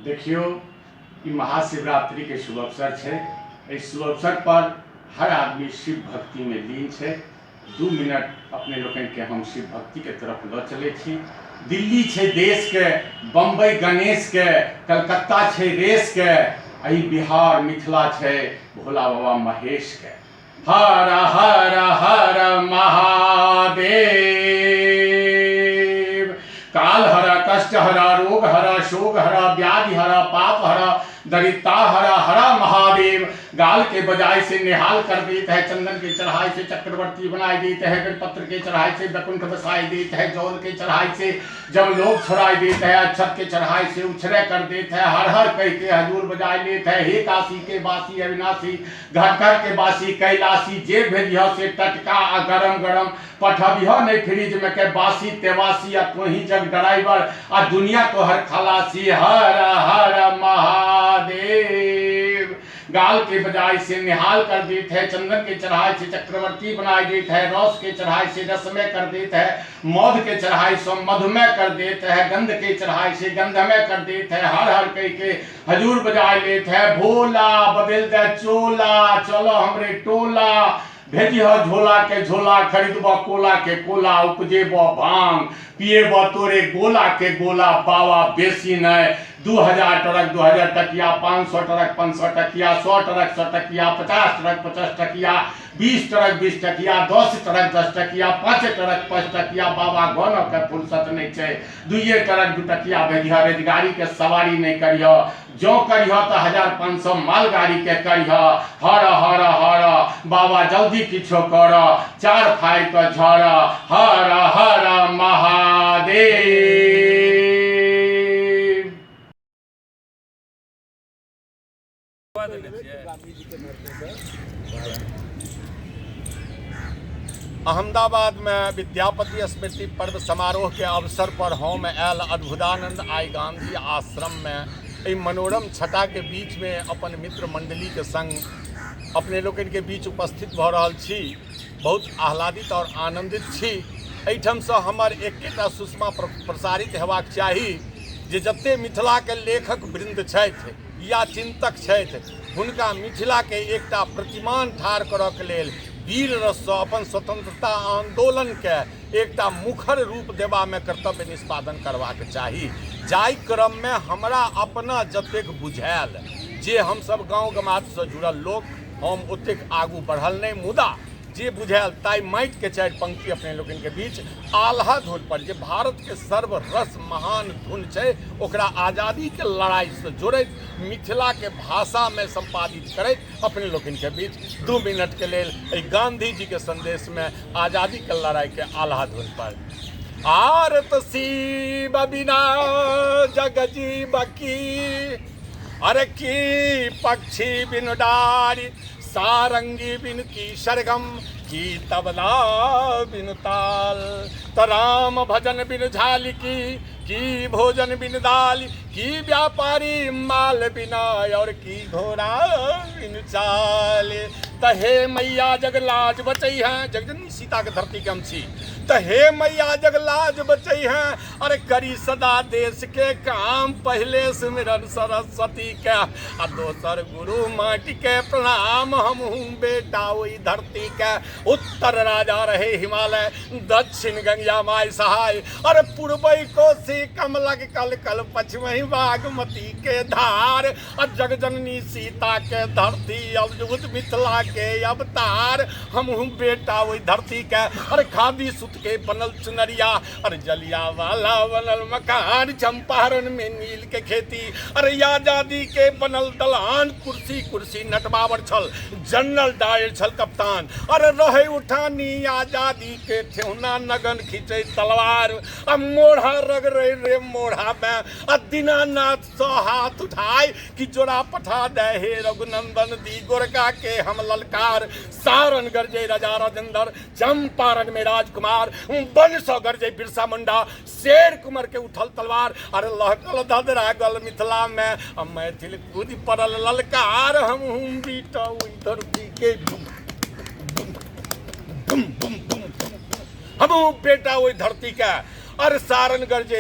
देखियौ, ई महाशिवरात्रिके शुभ अवसर छै। एहि शुभ अवसर पर हर आदमी शिव भक्तिमे लीन छै। 2 मिनट अपने लोकनिके हम शिव भक्तिके तरफ लऽ चलै छी। दिल्ली छै देशके, बम्बई गणेशके, कलकत्ता छै रेसके, आ ई बिहार मिथिला छै भोला बाबा महेशके। हर हर हर महादेव। काल हर, कष्ट हर, रोग हर, शोक हर, व्याधि हर, पाप हर, दरिद्रता हर, हर महादेव। गाल के बजाय से निहाल कर देते है, चंदन के चढ़ाई से चक्रवर्ती बनाए देते है, बेलपत्र के चढ़ाई से वैकुंठ बसाए देते है, जौल के चढ़ाई से जब लोग छुड़ाई देते है, अक्षत के चढ़ाई से उछरे कर देते है, हर हर कह के हजूर बजाय लेते है। हे काशी के बासी अविनाशी, घर घर के बासी कैलाशी, जे भेजिह से टटका आ गरम गरम पठबिह नहीं फ्रिज में के बासी तेवासी, आ तोही जग ड्राइवर आ दुनिया तोहर खलासी। हर हर महादेव। गाल के बजाय से निहाल कर देते है, चंदन के चढ़ाई से चक्रवर्ती बनाए देते है, रस के चढ़ाई से रसमय कर देते है, मौध के चढ़ाई से मधुमय कर देते है, गंध के चढ़ाई से गंधमय कर देते है, हर हर कह के हजूर बजाय लेते है। भोला बदल दे चोला, चलो हमरे टोला, भेजिह झोला के झोला, खरीदब कोला के कोला, उपजेब भांग, पिएब तोरे गोला के गोला। बाबा बेसी नहीं, 2000 ट्रक 2000 टकिया, 500 ट्रक 500 टकिया, 100 ट्रक 100 टकिया, 50 ट्रक 50 टकिया, 20 ट्रक 20 टकिया, 10 ट्रक 10 टकिया, 5 ट्रक 5 टकिया। बाबा घन के फुर्सत नहीं छै, 2 ट्रक 2 टकिया भेजिह, रेलगाड़ी के सवारी नहीं करिह, जो करिह तो 1500 मालगाड़ी के करिह। हर हर हर बाबा जल्दी किछो कर, 4 फाड़ के झर, हर हर महादेव। अहमदाबाद में विद्यापति स्मृति पर्व समारोह के अवसर पर हम आयल अद्भुतानंद आई गांधी आश्रम में एहि मनोरम छटा के बीच में अपन मित्र मंडली के संग अपने लोकनि के बीच उपस्थित भऽ रहल छी। बहुत आह्लादित और आनंदित छी। एहिठामसँ हमर एकेटा सुषमा प्रसारित हेबाक चाही जे जते मिथिला के लेखक वृंद छथि या चिंतक छथि, हुनका मिथिला के एकटा प्रतिमान ठाढ़ करऽ के लेल वीर रससँ अपन स्वतंत्रता आंदोलन के एकटा मुखर रूप देबामे कर्तव्य निष्पादन करबाक चाही। जाहि क्रममे हमरा अपना जतेक बुझायल जे हमसब गाँव गमातसँ जुड़ल लोक, हम ओतेक आगू बढ़ल नहि, मुदा जे बुझायल ताहि माटिके 4 पंक्ति अपने लोकनिके बीच आल्हा धुन पर, जे भारतके सर्वरस महान धुन छै, ओकरा आज़ादीके लड़ाइसँ जोड़ैत मिथिलाके भाषामे सम्पादित करैत अपने लोकनिके बीच 2 मिनटके लेल एहि गांधी जी के संदेशमे आज़ादीके लड़ाइके आल्हा धुन पर। आरत शिव बिना जग जीव की, अरे की पक्षी बिनु डारी, सारंगी बिन की सरगम, की तबला बिन ताल, त राम भजन बिन झाल की भोजन बिन दाल, की व्यापारी माल बिना और की घोड़ा बिन चाल। त हे मैया जगलाज बचै हैं, जगजननी सीता के धरती के हम छी, त हे मैया जगलाज बचै हैं, अरे करी सदा देश के काम, पहले सुमिरन सरस्वती के आ दोसर गुरु माटी के प्रणाम, हम हूँ बेटा ओहि धरती के। उत्तर राजा रहे हिमालय, दक्षिण गंगा माय सहाय, अरे पूर्वई कोसी कमलक कल कल, पश्चिमी बागमती के धार, आ जगजननी सीता के धरती अद्भुत मिथिला के अवतार, हम हूँ बेटा ओहि धरती के। अरे खादी सूत के बनल चुनरिया, अरे जलिया वाला बनल मकान, चंपारण में नील के खेती, अरे आजादी के बनल दलान, कुर्सी कुर्सी नटबावर छल, जनरल डायर छल कप्तान, अरे रहे उठानी आजादी के ठेहुना नगन खींचे तलवार, आ मोढ़ा रगड़े रे मोढ़ा में, आ दीनानाथ सँ हाथ उठाए कि जोड़ा पठा दे हे रघुनंदन दी गोरका के हम ललकार, सारण गरजे राजा राजेंद्र, चंपारण में राजकुमार, वन सँ गरजे बिरसा मुंडा, शेर कुमर के उठल तलवार, अरे लहकल धधरा गल मिथिला में, आ मैथिल कूदि पड़ल ललकार, हम हूँ बीटा ओहि धरती के, बुम बुम बुम बुम, हम हूँ बेटा ओहि धरती के। अरे सारण गरजे